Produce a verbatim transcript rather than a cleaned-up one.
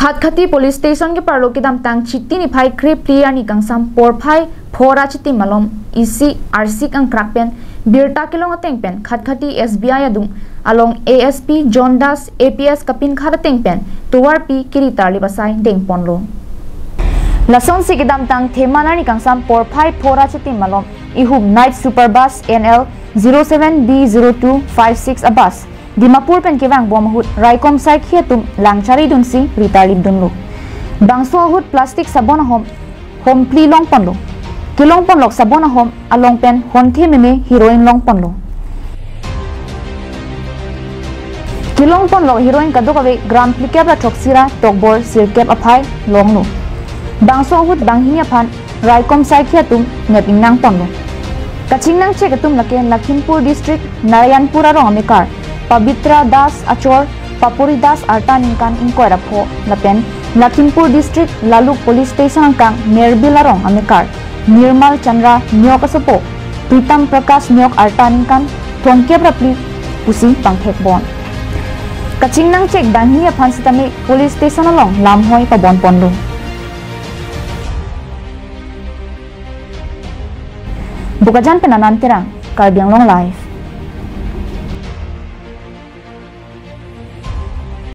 Khatkhati Police Station keparlo kedamtang Chiti niphai krephli arni kangsam porphai phora chitim malom isi arsik angkrak pen birta kelong ateng pen Khatkhati S B I adung along A S P John Das A P S kapinkhat ateng pen tovarpi kiri tarlip asai dengponlo. Lasonsi kedamtang Theman arni kangsam porphai phora chitim malom ihum Night Super Bus N L zero seven B zero two five six a bus Dimapur pen kevang bom ahut raikom saikhi atum langchari dunsi ritarlip dunlo. Bangso ahut plastic sabon ahom homphli longponlo. Kelongponlok sabon ahom along pen honthe meme heroin longponlo. Kelongponlok heroin kadokave gram phlikep ra throksi ra tokbor sirkep aphai longlo. Bangso ahut banghini aphan raikom saikhi atum nep ingnangponlo. Kachingnangchek atum lake Lakhimpur District Narayanpur arong amekar Pabitra Das achor Papuri Das arta ningkan ingkoi ra pho lapen Lakhimpur District Laluk Police Station angkang Merbil arong amekar Nirmal Chandra Nyok asopo Pritam Prakash Nyok arta ningkan thomkep ra phli pusi pangthekbon. Kachingnangchek banghini aphan sitame police station along lamhoi pabonponlo. Bokajan pen Anand Terang, Karbi Anglong Live.